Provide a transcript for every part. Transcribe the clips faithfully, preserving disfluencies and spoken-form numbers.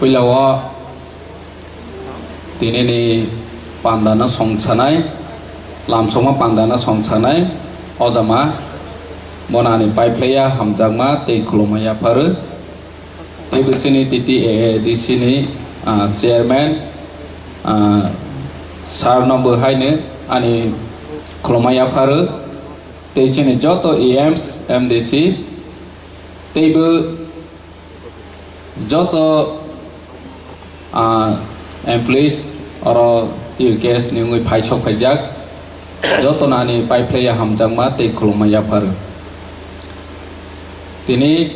Puila o tinini pandano songsanai, lamsongma pandano songsanai, ojama bonani paiphlaiya hamjakma tei khulumma yapharu. Tei bo chini T T A A D C ni, ah, chairman, ah, sir no bo haino ani khulumma yapharu. Tei chini joto E Ms, M D C, tei bo joto, ah, employees oro T U K S ni wngwi phaisok phaijak, jotono ani paiphlaiya hamjakma tei khulumma yapharu. Tini,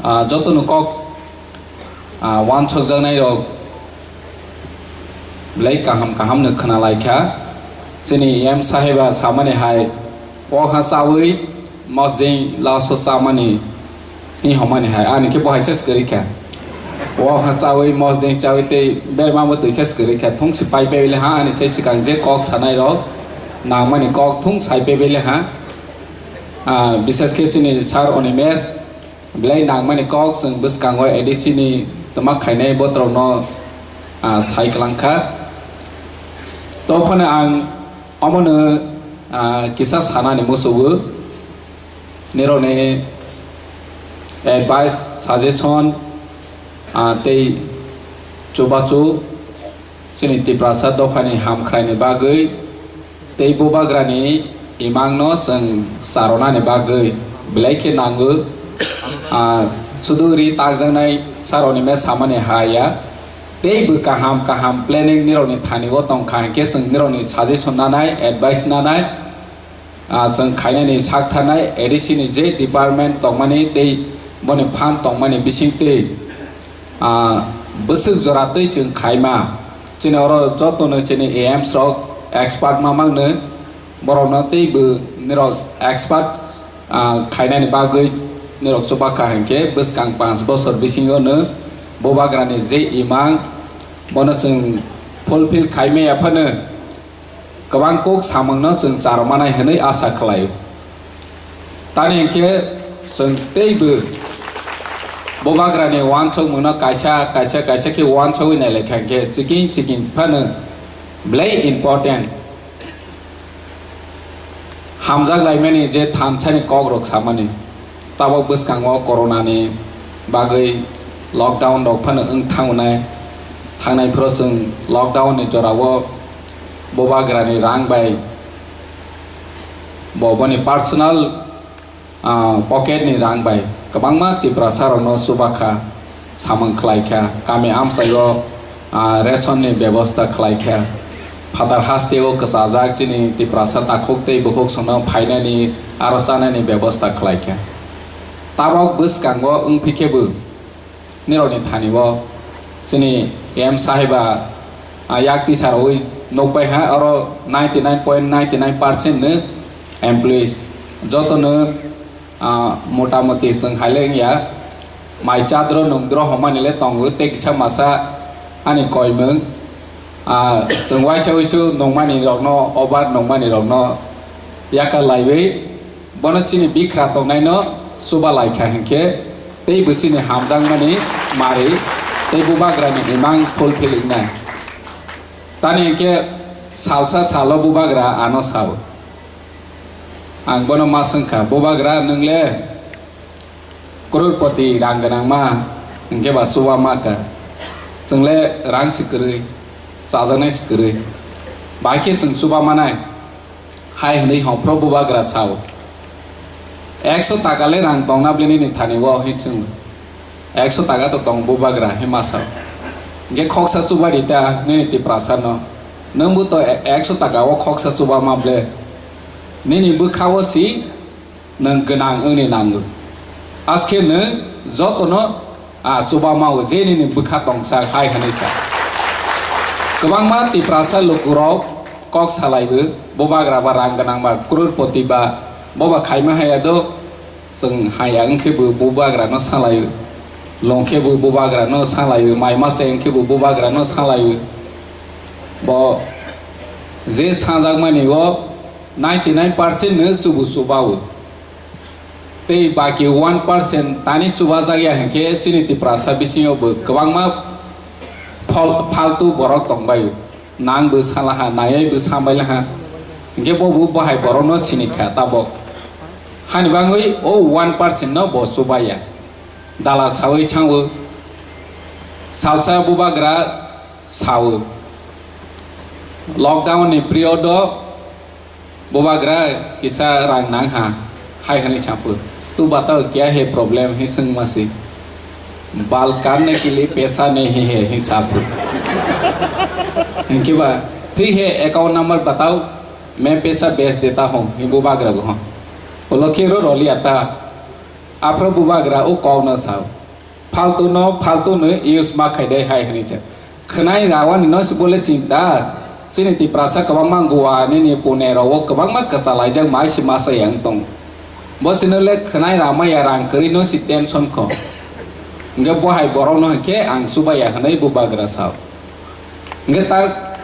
ah, jotono kok, ah, uansukjaknairok belai kaham kaham no khwnalaikha. Chini M saheba samani hai, o ha chawi mosdeng laso chamani hi homani hai, ani khe bo hai ses kwrwi kha. O ha chawi mosdeng chawi tei berma bo twi ses kwrwi kha. Thung si pai pai le ha, ani sai swkang je kok sanai rok nangmani kok thung sai pai le ha. Ah, bishes khe chini sir Animesh belai nangmani kok chwng bwskango A D C ni twma khainai botrokno, ah, sai kwlangkha. To phano ang omono, ah, kisa sanani muchungo, nirokni advice, suggestion, ah, tei chubachu chini Tiprasa dophani hamkhraini bagwi tei bubagrani imangno chwng charonani bagwi belai khe nango. Ah, sudu ri takjaknai sir Animesh samani ha ya. Tei bo kaham kaham planning nirokni thani o tongkha, hinkhe chwng nirokni suggestion nanai, advice nanai, ah, chwng khainani sak tharnai A D C ni je department tongmani tei boni phan tongmani bisingtwi, ah, bwswk jora twi chwng khaima. Chini oro jotono chini A Ms rok expert ma mangno, borokno tei bo nirok expert, ah, khainani bagwi nirok chubakha hinkhe bwskang panch bosor bisingo no bubagrani je imang bono chwng fulfill khaimaya phano kwbang kok samungno chwng charwmanai hwnwi asa khlaio. Tani hinkhe chwng teibo bubagrani uansukmungno kaisa, kaisa, kaisa khe uansugwi nailaikha hinkhe chiking chiking phano belai important. Hamjak laimani je thansani kokrok samani. Tabok bwskango corona ni bagwi lockdown rok phano wng thangnai, thangnai phoro chwng lockdown ni jorao bubagrani rang bai bo boni personal, ah, pocket ni rang bai kwbangma Tiprasa rokno chubakha, samung khlaikha, kami amchaio, ah, ration ni bebosta khlaikha, phatar hasteo kwchajak chini Tiprasa takhuk tei bukhuk songno phainani aro chanani bebosta khlaikha. Tabok bwskango wngphi khe bo nirokni thani o chini M saheba, ah, yak tisa rogwi nukbai ha, oro ninety nine point nine nine percent no employees jotono, ah, motamoti chwng hai le wngya, mai chadro nungdro homani le tongo tei kisa masa ani koimung, ah, chwng waisa uisu nungmani rokno, obar nungmani rokno yakar laiwi bono chini bikhra tongnaino chuba laikha hinkhe tei bo chini hamjakmani mari tei bubagrani imang fulfill wngnai. Tani hinkhe salsa salo bubagra ano sao. Ang bono ma swngkha, "Bubagra, nwng le crorepoti rang gwnangma, hinkhe ba chuba ma kha. Chwng le rang se kwrwi, chajaknai se kwrwi. Bahai khe chwng chuba manai?" Hai hwnwi hongphro bubagra sao. "Ekso taka le rang tongna bwle nini thani o?" hwnwi swngo. "Ekso taka to tong bubagra," hwnwi ma sao. Hinkhe khoksa chuba ri ta nini Tiprasa no. Nwng bo to e-, ekso taka o khoksa chuba ma bwle. Nini bwkha o si nwng gwnang wngni nango. Askhe nwng jotono, ah, chuba mao je nini bwkha tongsa hai hwnwi sa. Kwbangma Tiprasa lukurok kok salaibo, bubagra ba rang gwnang ba crorepoti ba boba khaima haya do, chwng haya wngkhe bo bubagra no salaio, longkhe bo bubagra no salaio, mai masa wngkhe bo bubagra no salaio. Bo je sajakmani o ninety nine percent no chubu chubao. Tei baki one percent tani chubajak ya hinkhe chini Tiprasa bisingo bo kwbangma Phal-, phaltu borok tongbai, nang bo salaha, nayai bo sambai laha. Hinkhe bo bo bahai borokno sinikha tabok. Hani bangwi o one percent no bo chubaya. Dalal sawi sango. Salsa bubagra sao. Lockdown ni period o bubagra kisa rang nang ha, hai hwnwi saphu. "Tu batao kya hai problem?" hi swngma si. "Bal karne ke liye paisa nahi hai," hi saphu. Hinkhe ba, "Thik hai, account number batao, main paisa bhej deta hoon," hi bubagra bo ho. Ulo khe ro roli ata. Aphro bubagra o kokno sao. Phaltu no phaltu no use ma khaidai hai hwnwi cha. Khwnai rawani no se bole chinta. Chini Tiprasa kwbangma Goa nini Pune rok o kwbangma kwchalaijak mai se masa yang tong. Bo sino le khwnai rama ya rang kwrwi no si tension kho. Hwnkhe bo hai borok no hwnkhe ang chubaya hwnwi bubagra sao. Hwnkhe tak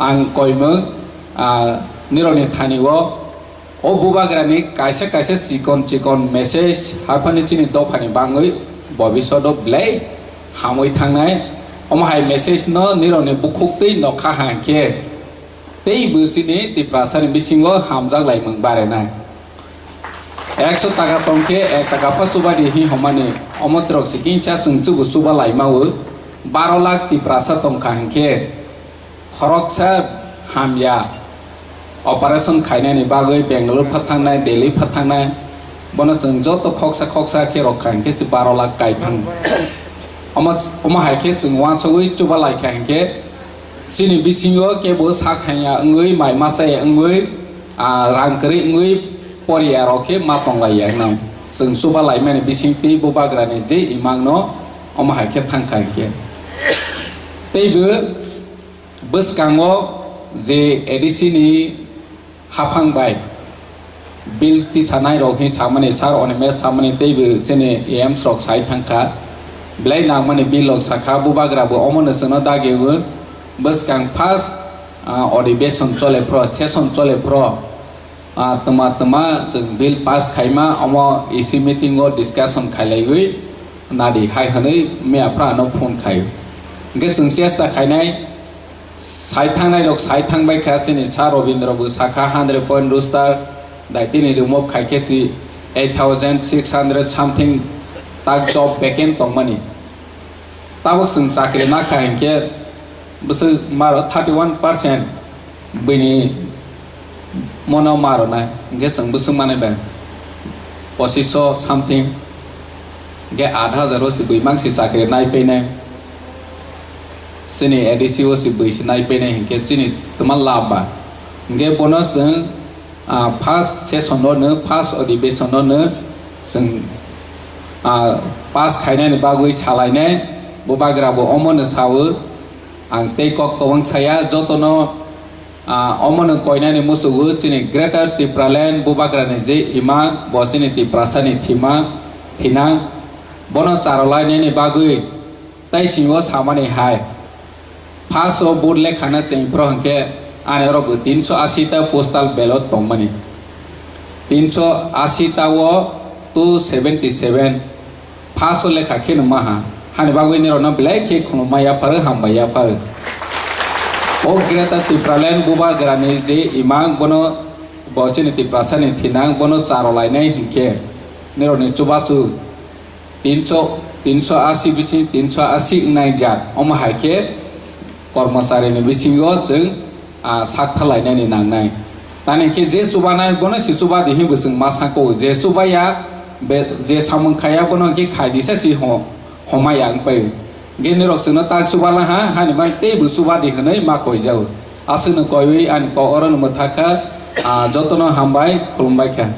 ang koimwng, ah, nironi thani o O bubagrani kaisa kaisa chikon chikon message haphani chini dophani bangwi bobishodo belai hamwi thangnai. Omo hai message no nirokni bukhuk twi nokha hwnkhe teibo chini Tiprasani bisingo hamjak laimung barenai. Ekso taka tongkhe ek taka pha chubadi hi homani omo trok si kingsa chwng chubu chuba laimao baro lakh Tiprasa tongkha hwnkhe khoroksa hamya operation khainani bagwi Bangalore phathangnai, Delhi phathangnai, bono chwng joto khoksa khoksa khe rok kha hinkhe se baro lakh kaithang. Omo, omo hai khe chwng uansugwi chuba lai kha hinkhe chini bisingo kebo sak hamya wngwi, mai masa ya wngwi, ah, rang kwrwi wngwi poriya rok khe ma tong lai ya wngnai. Chwng chuba laimani bising tei bubagrani je imang no omo hai khe thang kha hinkhe. Teibo Bwskango je A D C ni haphang bai bill tisanai rok hi samani, Sir Animesh samani teibo chini A Ms rok sai thangkha, belai nangmani bill rok sakha, bubagra bo omono chwngno dagi o. Bwskang first, ah, odibeshon chole phro, session chole phro, ah, twma twma chwng bill pass khaima, omo E C meeting o discussion khailaiwi nadi hai hwnwi miya phra ano phone khai. Hwnkhe chwng chesta khainai, sai thangnai rok sai thangbai kha, chini Sir Robindra bo sakha hundred point roster, dai tini remove khai khe si eight thousand six hundred something tak job vacant tongmani. Tabuk chwng chakri nakha hinkhe bwswk maro thirty one percent bini mono maronai, hinkhe chwng bwswk manai bai pochisho something, hinkhe aat hajar o se bui mangsi chakri nai painai, chini A D C o se bui se nai painai, hinkhe chini twma lab ba, hinkhe bono chwng ah, first session o no, first odibeshon o no chwng, ah, pass khainani bagwi salainai, bubagra bo omono sao. Ang tei kok kwbang saya, jotono, ah, omono koinani musugo chini Greater Tipraland bubagrani je ima, bo chini Tiprasani thima, thinang, bono charolainani bagwi. Tai singo samani hai, first o vote lekhana chengphro hwnkhe ani oro bo tinsho ashi ta postal ballot tongmani. Tinsho ashi ta o two seventy seven first o lekha kheno maha. Hani bagwi nirokno belai khe khulumma yapharo, hambai yapharo. O Greater Tipraland bubagrani je imang bono bo chini Tiprasani thinang bono charolainai hinkhe nirokni chubachu tinsho, tinsho ashi bising tinsho ashi wngnai jat. Omo hai khe kormocharini bisingo chwng, ah, sak thalainani nangnai. Tani khe je chubanai bono se chubadi hinwi chwng ma sako. Je chubaya, be, je samung khaya bono khe khaidisa si ho-, homaya wngpai. Hwnkhe nirok chwngno tak chubala ha, hani bang teibo chubadi hwnwi ma koijago. Aswkno koiwi ani kok orono mwthakha, ah, jotono hambai khulumbaikha.